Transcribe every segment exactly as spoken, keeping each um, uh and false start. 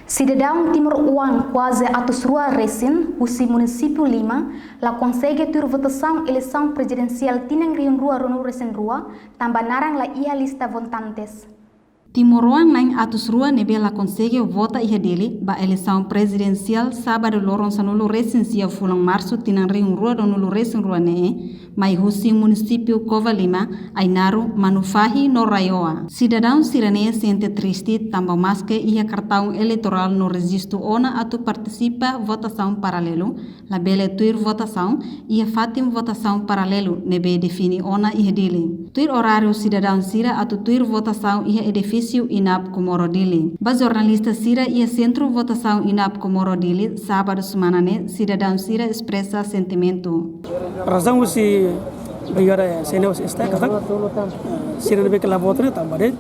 Sidadaun timoroan kuaze atus rua resin husi munisípiu lima la konsege tuir votasaun eleisaun prezidensiál tinan rihun rua ruanulu resin rua, tanba naran la iha lista votantes. Timoroan na'in atus rua ne'ebé la konsege vota iha Dili ba eleisaun prezidensiál sábadu loron sanulu resin sia fulan Marsu tinan rihun rua ruanulu resin rua ne'e, mai husi munisípiu Covalima, Ainaro, Manufahi no RAEOA. Sidadaun sira-ne'e sente triste tanba maske iha kartaun eleitorál no rejistu ona atu partisipa votasaun paralelu, labele tuir votasaun iha fatin votasaun paralelu ne'ebé define ona iha Dili. Tuir oráriu sidadaun sira atu tuir votasaun iha edifísiu INAP Comoro Dili. Ba jornalista sira iha sentru votasaun INAP Comoro Dili, sábadu semana ne'e, sidadaun sira espresa sentimentu. Razaun husi Brigada C N E husi STAE katak, eh, sira ne'ebé ke la vota ne'e tanba de'it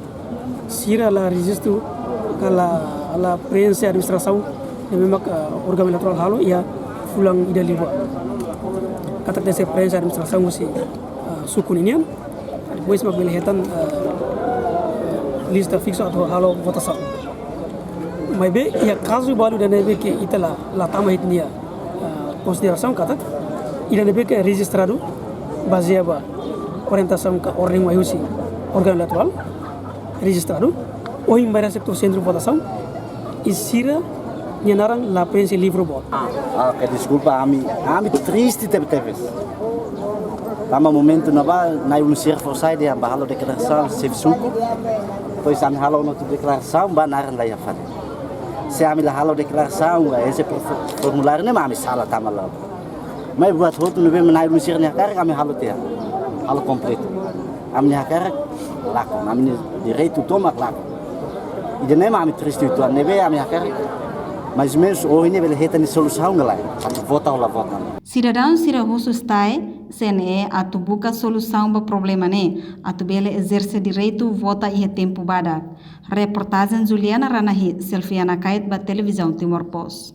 sira la rejistu ka la, la preenxe administrasaun ne'ebé mak, eh, órgaun eleitorál halo iha fulan ida liubá. Katak tenke preenxe administrasaun husi, eh, suku ninian, depois mak bele hetan, eh, lista fiksu atu halo votasaun. Maibé iha kazu balu ida ne'ebé ke ita la, la tama iha ita-nia, ah, konsiderasaun katak ida ne'ebé ke rejistradu bazeia ba orientasaun ka orden mai husi órgaun eleitorál, rejistradu, ohin mai resebe to'o sentru votasaun i sira-nia naran la preenxe livru vota. Ah, oke, deskulpa, ami, ami triste tebetebes. Tanba momentu ne'ebá, na'i-ulun sira fó sai dehan bá halo deklarasaun xefe suku. Depois ami halo ona tuir deklarasaun, bá naran la iha fatin. Se ami la halo deklarasaun, eh, ese por-, formuláriu ne'e mak ami sala tama la. Maibé buat hotu ne'ebé mak na'i-ulun sira-nia hakarak ami halo tiha. Halo kompletu. Ami-nia hakarak lakon, ami-nia direitu tomak lakon. Ida-ne'e mak ami triste uitoan, ne'ebé ami hakarak mais ou menus ohin ne'e bele hetan nia solusaun ka lae, atu vota ou la vota. Sidadaun sira husu STAE, C N E atu buka solusaun ba problema ne'e, atu bele ezerse direitu vota iha tempu badak. Reportajen Juliana Ranahi, Selfiana Kait ba Televizaun Timor Post.